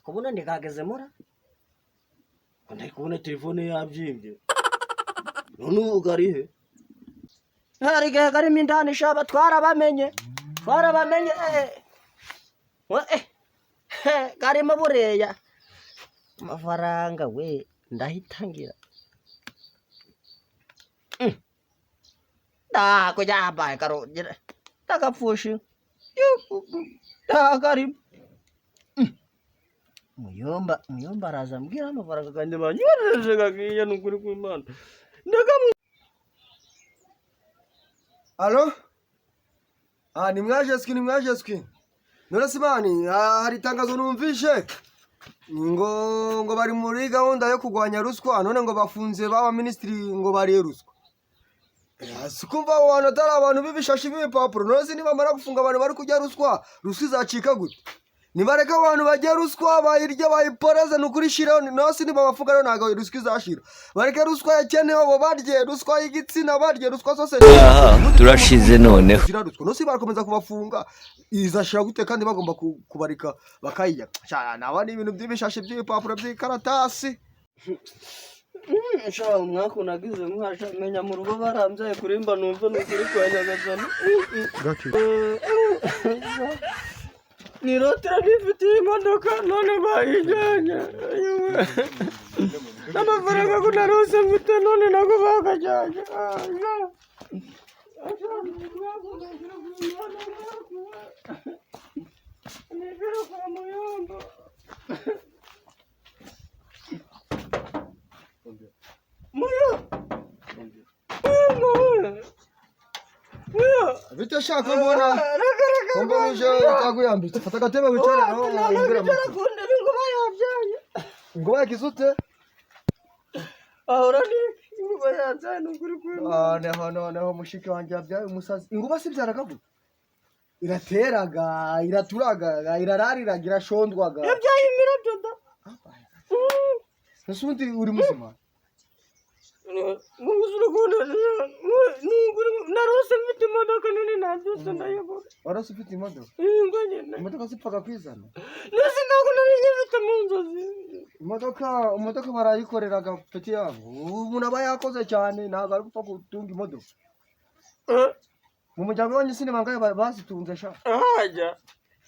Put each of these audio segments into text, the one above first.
Kubona ndigageze mura ko ndari kubona telefone yabyimbye, none ubu garihe? Hari igihe karimo indani shaba, twarabamenye, twarabamenye. We, karimo bureya amafaranga we ndahitangira. Ndako yambaye karongera ndagapfusha ndakarimo. Muyomba, muyomba araza ambwira amafaranga kanjye banyoherereje kagiye, ni ukuri kw'Imana ndakamu. Allo? Ah, ni mwajeswi, ni mwajeswi. None se man, hari itangazo numvishe ngo bari muri gahunda yo kurwanya ruswa, none ngo bafunze baba minisitiri ngo bariye ruswa. Si kumva abo bantu atari abantu b'ibishashi b'ibipapuro? None se nibamara gufunga abantu bari kurya ruswa, ruswa izacika gute? Nibareka abantu barya ruswa bayirya bayiporeze, ni ukuri ishiraho. None se nibabafunga rero ntabwo ruswa izashira? Bareke ruswa yakenewe, abo barye ruswa y'igitsina, barye ruswa zose. Aha turashize noneho. Zira ruswa. None se barakomeza kubafunga izashira gute kandi bagomba kubarika bakayirya? Sha, naba ni ibintu by'ibishashi by'ibipapuro by'ikaratasi. Sha, umwaka unagize mwasha menya mu rugo barambyaye kurimba numva ni ukuri kwa Nyagasani. Nirotera nifitiye imodoka none bayijyanye, n'amafaranga ko narose mfite none nako bakajyanye. Nigera kwa muyomba. Muyo, muyomba we, muyo. Bite sha, ko mbona Reka, reka. ko mbona uje utaguyambitse? Fata agatebe wicare naho wumvire Wicara amakuru. ku ntebe, inkuba yabyaye. Ngo yagize ute? Ahora ni inkuba yabyaye, ni ukuri kw'Imana. Ah, noneho noneho mushiki wanjye yabyaye umusazi. Inguba si byaraga gute? Irateraga, iraturaga, irarariraga, irashondwaga. Yabyaye imirabyo da. Ese ubundi uri muzima? Nguze urukundo narose mfite imodoka nini nabyutse ndayibura. Warose ufite imodoka? Ingo nyine. Imodoka zipfaga kwizana? Nose ntabwo nari nyifite mu nzozi. Imodoka barayikoreraga peti yabo. Umuntu aba yakoze cyane, ntabwo ari gupfa gutunga imodoka. Mu muryango wanyu sinema bangahe bazitunze sha? Ahajya.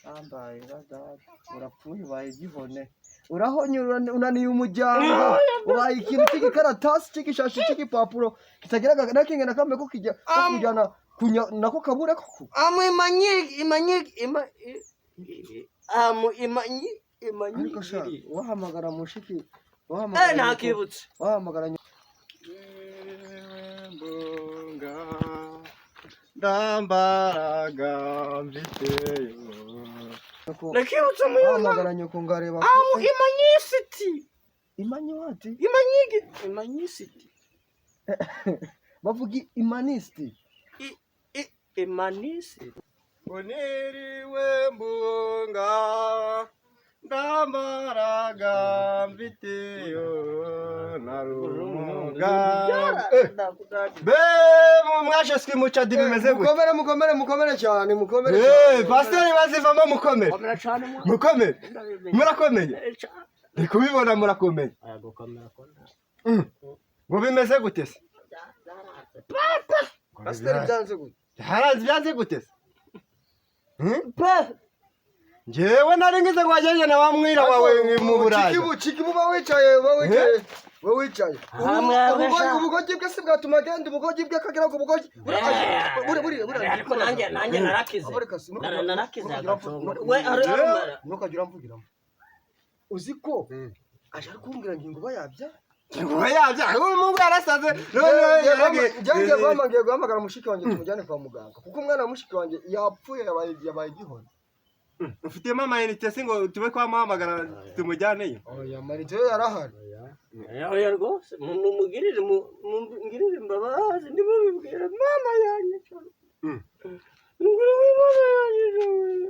Ambaye nka data, urapfuye, ubaye igihone, urahonye, unaniye umuryango, ubaye ikintu cy'igikaratasi cy'igishashi cy'igipapuro kitagira n'akinge na kamwe ko kijya ko kujyana kunya nako kabure koko. Amu imanyi imanyi ima amu imanyi imanyi. Ariko sha, wahamagara mushiki, wahamagara nyoko, Ntakibutse. Wahamagara nyoko. Mbunga ndambaraga mfiteyo. Nakibutse muyomba. Wahamagara nyoko ngareba. Amu imanyisiti. Imanyi wati? Imanyigi imanyisiti. Bavuga imanisiti. Imanisi. Uniriwe mbunga ndambaraga mfiteyo narumuga. Be mwashe mucadi bimeze gute? Mukomere, mukomere, mukomere cyane, mukomere Eh, cyane. pasiteri bazivamo, mukomere. Komera cyane mwa. Mukomere, murakomeye, ndi kubibona murakomeye. Aya gukomera ko nta. Ngo bimeze gute se? Pasiteri, byanze gute? Haranze byanze gute se? Pe. Njyewe nari ngize ngo wagende na wa mwira wawe mu Burayi. Chikibu, chikibu, uba wicaye, uba wicaye, uba wicaye. Hamwe, sha. Ubugogi bwe si bwatuma agenda, ubugogi bwe akagera ku bugogi. Buri. Ariko nanjye narakize. Narakize agacungo. We ari arumara. Ntukagira uramvugiramo. Uzi ko aje ari kumbwira ngo inguba yabya? Ngo yabya, uyu mungu yarasaze. Ngiye guhamagara mushiki wanjye tumujyane kwa muganga kuko umwana wa mushiki wanjye yapfuye, yabaye igihone. Ufitemo amayinite se ngo tube twamuhamagara tumujyaneyo? Oya, amayinite yo yarahari. Oya rwose, mumugirire mungirire imbabazi ndimubibwire mama yanjye. Ngurube mama yanjye.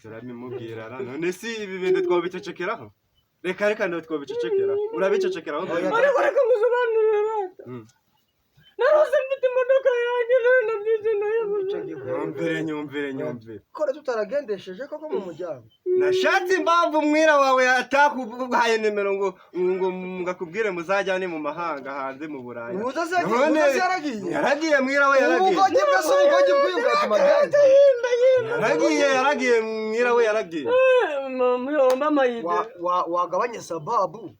Turabimubwira ra, none si ibi bintu twabicecekeraho? Reka reka, ntabwo twabicecekera, urabicecekeraho. Oya. Ariko reka musobanurire rata. Narose mfite imodoka yanjye none nabyutse nayibuze. Nyumvire, nyumvire, nyumvire. Kora tutaragendesheje koko mu muryango. Nashatse impamvu umwira wawe atakuhaye nimero ngo ngakubwire muzajyane mu mahanga hanze mu Burayi. Ubuze se None ubuze se yaragiye. Yaragiye, mwira we yaragiye. Ubugogi bwe se, ubugogi bw'uyu bwatuma agenda. Yaragiye, yaragiye, mwira we yaragiye. Muyomba amayide. Wagabanye sababu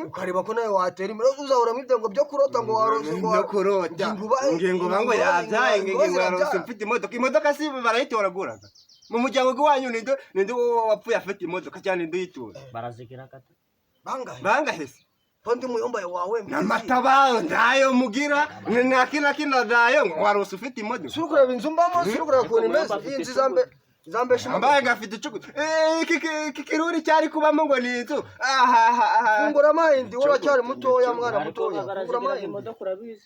ukareba ko nawe watera imbere, uzahora mu ibyo ngo byo kurota ngo warose ngo No kurota Inguba ngo yabyaye, ngo inguba ngo yarose zirabyara. mfite imodoka. Imodoka si barayitoraguraga mu muryango wanyu? Ninde wapfuye afite imodoka cyangwa ninde uyitura? Barazigira kata. Bangahe? Bangahe se? Ko ndi muyomba wawe mfite. N'amatabayo ndayo mugira nta kina ndayo ngo warose ufite imodoka. Si uri kureba inzu mbamo? Si uri kureba ukuntu imeze iyi nzu? Izambe izambesha imodoka. Ambaye gafite icuku. Iki kiruri cyari kubamo ngo ni inzu aha. Fungura amayindi, wowe uracyari mutoya, mwana Ariko mutoya, fungura barazigira amayindi. imodoka, urabizi.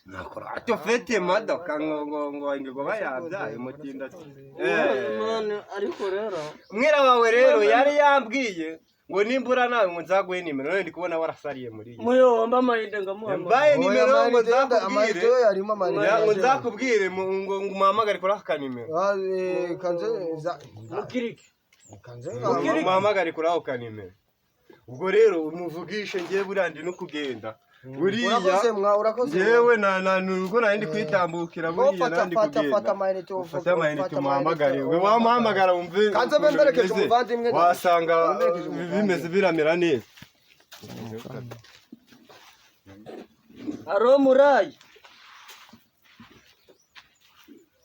Ati ufite imodoka ngo bayabyaye mutinda. Mwana, ariko rero Mwira wawe rero yari yambwiye ngo nimbura nawe ngo nzaguhe nimero, none ndi kubona warasariye muri iyi. Muyomba amayide ngamuhamagara. Mbaye nimero ngo Amayinite nzakubwire yo yarimo amayinite. Ngo nzakubwire ngo umuhamagare kuri aka kanimero. Ah, kanze Mukirike. Kanze. Umuhamagare kuri ako kanimero, ubwo rero umuvugishe. Ngewe buriya ndi no kugenda buriya. Urakoze mwa, urakoze. Ngewe na nubwo nari ndi kwitambukira Wowe buriya fata nari ndi fata fata kugenda. amayinite. Ufate amayinite umuhamagare, we wamuhamagara wumve Kanze ukuntu mberekeje bimeze. umuvandimwe. Wasanga Mberekeje umuvandimwe. bimeze biramera neza. Alo, murayi.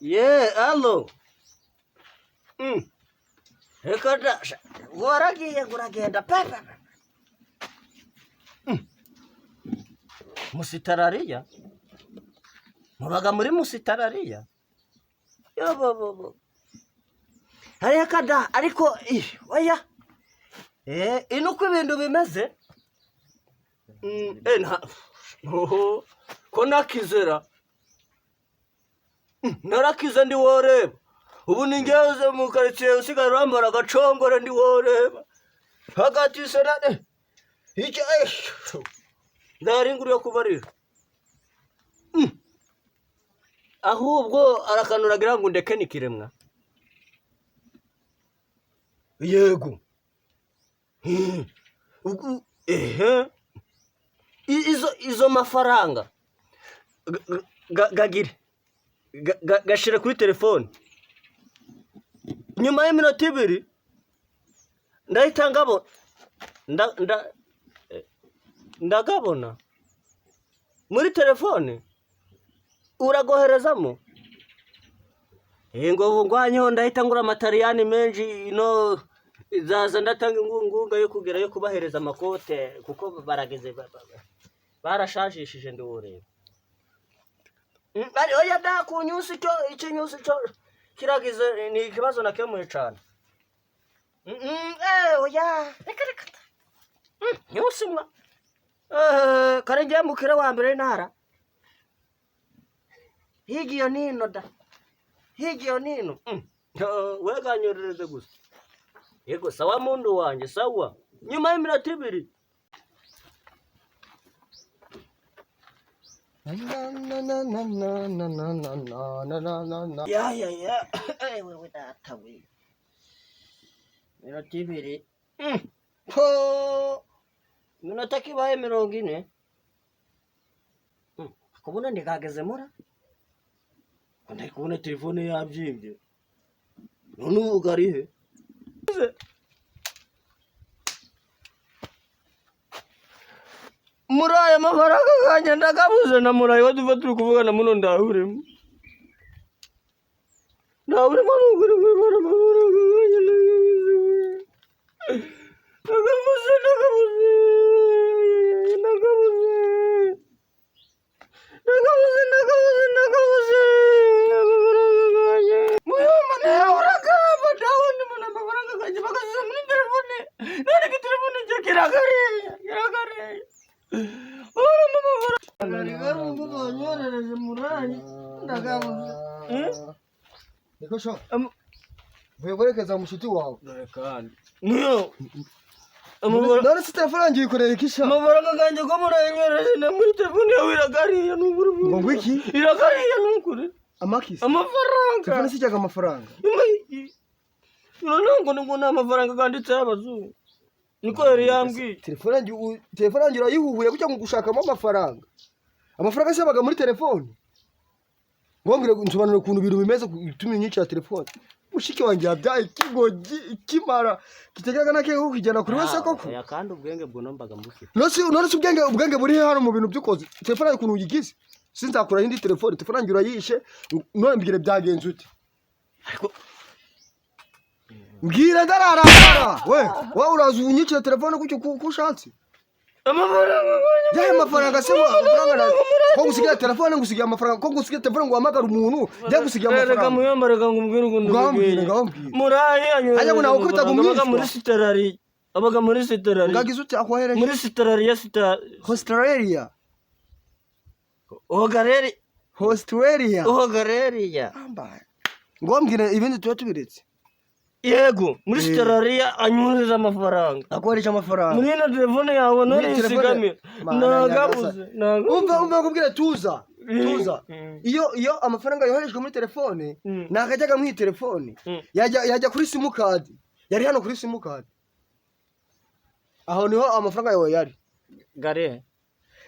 Ye, alo. Reka da, waragiye ngo uragenda pe pe pe. Musitarariya? Mubaga muri musitarariya? Yo bo bo bo. Hariya kada ariko ih, oya. Ino uko ibintu bimeze? Nta oho, ko nakizera. Narakize ndi woreba. Ubu ni ngeze mu karitsiye usigaye urambara agacongore ndi woreba. Hagati se na icyo ndari nguru yo kubarira. Ahubwo arakanuragira ngo ndeke nikiremwa. Yego. Ehe. Izo mafaranga gagire gashire kuri telefone, nyuma y'iminota 2 ndahita ngabona ndagabona muri telefone uragoherezamo. Ngo ngwanyeho ndahita ngura amatariyani menshi ino zaza ndatanga ingunga yo kugira yo kubahereza amakote kuko barageze barashajishije ndiworeba. Oya da, ku nyusi cyo ikinyusi cyo kiragize ni ikibazo nakemuye cyane. Oya, reka reka. Nyusi mwa kare ngiye mukire wa mbere ntara higiyo nino da higiyo nino. Weganyorereze gusa. Yego, sawa mundu wanje, sawa, nyuma y'iminota 2. Na na na na na na na na na. Ya ya ya, wewe data we, minota 2. Po minota kibaye 40. Kubona ndigageze mura ko ndari kubona telefone yabyimbye, none ubu garihe muri aya mafaranga kanjye ndagabuze na murayi wa tuva turi kuvugana muno, ndahurimo ndahurimo nukuri kw'Imana, amafaranga kanjye ndagabuze, ndagabuze, ndagabuze, ndagabuze, ndagabuze, ndagabuze amafaranga kanjye. Muyomba nawe uragamba ndawundi muntu, amafaranga kanjye bagasize muri telefone, none ko telefone cyo kiragareye, kiragareye. Banyoherereje murayi, ndagabuze. Niko sha. Vuye kwerekeza mushuti wawe. Dore kandi niyo None se telefone yanjye uyikorera iki sha? Amafaranga ganjye ko murayanyoreje na muri telefone yawe iragariye nukuri. Ngo ngwiki? Iragariye nukuri. Amakisi? Amafaranga. Telefone sijyaga amafaranga. Noneho ngo ngo ni amafaranga ganditseho abazungu, niko yari yambwiye. Telefone yanjye urayihuhuye gutya ngo gushakamo amafaranga. Amafaranga se yabaga muri telefone? Ngombwire, nsobanure ukuntu ibintu bimeze ituma inyicira telefone. Mushiki wanjye yabyaye ikigogi ikimara kitegeraga n'akenge ko kujyana kuri wese koko. Oya, kandi ubwenge bwo mbaga mbufite. None se ubwenge buri he hano mu bintu by'ukoze telefone yanjye ukuntu uyigize? Sinzakuraho indi telefone. Telefone yanjye urayishe. None mbwire, byagenze ute? Ariko Mbwira, ndararara. We wowe uraza unyicira telefone gutyo uko ushatse. Amafaranga. Yahe mafaranga se? Amafaranga ko ngusigira telefone, ngusigira amafaranga, ko ngusigira telefone ngo uhamagare umuntu, njya gusigira Reka amafaranga. muyomba, reka ngubwire ukuntu Ngaho mbwira, bikwiye. ngaho mbwira. Murayi anyohereje Ajya ngo nawe ukubitaga amafaranga. Abaga umwishywa. muri Sitarari, abaga muri Sitarari. Ngagize ute akwohereje? Muri Sitarari ya sita. Australia. Ogareri. Australia. Ogareriya. Ngo mbwire, ibindi tuba tubiretse. Yego, muri Eh. Sitarariya anyohereza amafaranga. Akohereje amafaranga. Muri ino telefone yawe none Muri telefone- isigamira. Mana. Nagabuze. Umva, umva nkubwire, tuza, tuza. Iyo amafaranga yoherejwe muri telefone, ntakajyaga muri telefone. Yajya kuri simukadi. Yari hano kuri simukadi, aho niho amafaranga yawe yari. Gare.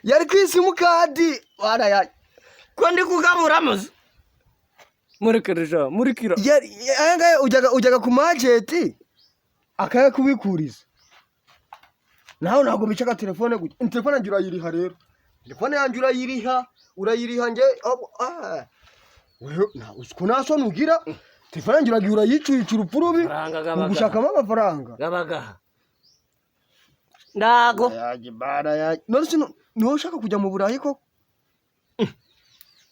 Yari kuri simukadi wana Ko ndi kugaburamo se? Murikira ja, murikira. Yari aya ngaya. Ujyaga ku majeti akayakubikuriza, nawe ntabwo bicaga telefone gutya. Telefone yanjye urayiriha rero, telefone yanjye urayiriha, urayiriha. Nge wewe uzi ko nta soni ugira? Telefone yanjye uragiye urayicuyica urupfu rubi. Amafaranga gabaga. Gushakamo amafaranga. Gabagaha ndago. Yaje bara ya none se niwowe ushaka kujya mu Burayi koko?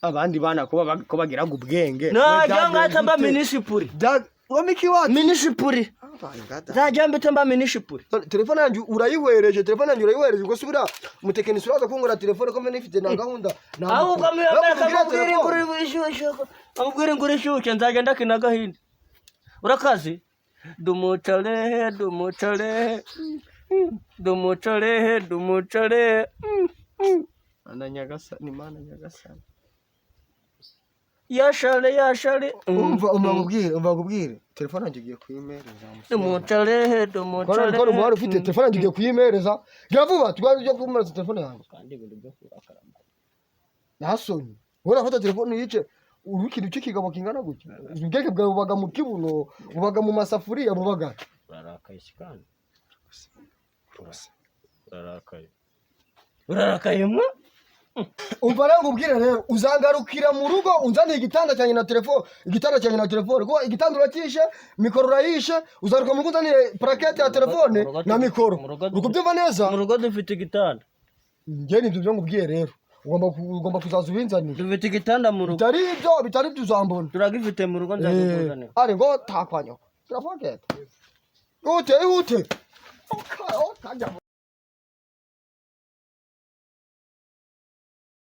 Abandi bana ko bagiraga ubwenge. Najya ngahita mba minisipuri. Wamiki wacu. Minisipuri, nzajya mbita mba minisipuri. Telefone yanjye urayihwereje, telefone yanjye urayihwereje. Ubwo subira umutekinisiye uraza kungura telefone ko mbe nifite na gahunda nta Ahubwo makuru. muyambara. Nawe kugira Akamubwira telefone. inkuru ishyushye, amubwira inkuru ishyushye, nzajya ndakina agahinde. Urakazi dumucarehe, dumucarehe, dumucarehe, dumucarehe. Mana nyagasani, Mana nyagasani. Yashare, yashare. Umva nkubwire, umva nkubwire, telefone yanjye ugiye kuyimereza. Dumucarehe. Kora Dumucarehe. kora umuhari ufite telefone yanjye ugiye kuyimereza. Gira vuba, tugwa ujya kumereza telefone yanjye. Kandi ibintu byo kurakara. Nta soni, wowe urafata telefone yice uri ikintu cy'ikigabo kingana gutya. Ubwenge bwawe bubaga mu kibuno, bubaga mu masafuriya, bubaga Urarakaye kandi urarakaye, urarakaye mwa. Umva rero nkubwire rero, uzangarukira mu rugo unzaniye igitanda cyanjye na telefone, igitanda cyanjye na telefone, kuko igitanda urakishe, mikoro urayishe. Uzaruka mu rugo unzaniye plaquette ya telefone na mikoro. Uri kubyumva neza? Mu rugo dufite igitanda. Njye nibyo byo nkubwiye rero, ugomba kuzaza ubinzaniye. Dufite igitanda mu rugo. Bitari ibyo uzambona. Turagifite mu rugo, nzakikuzanira. Ari ngo takwanyoko turafogeta, ihute, ihute. Okay, okay.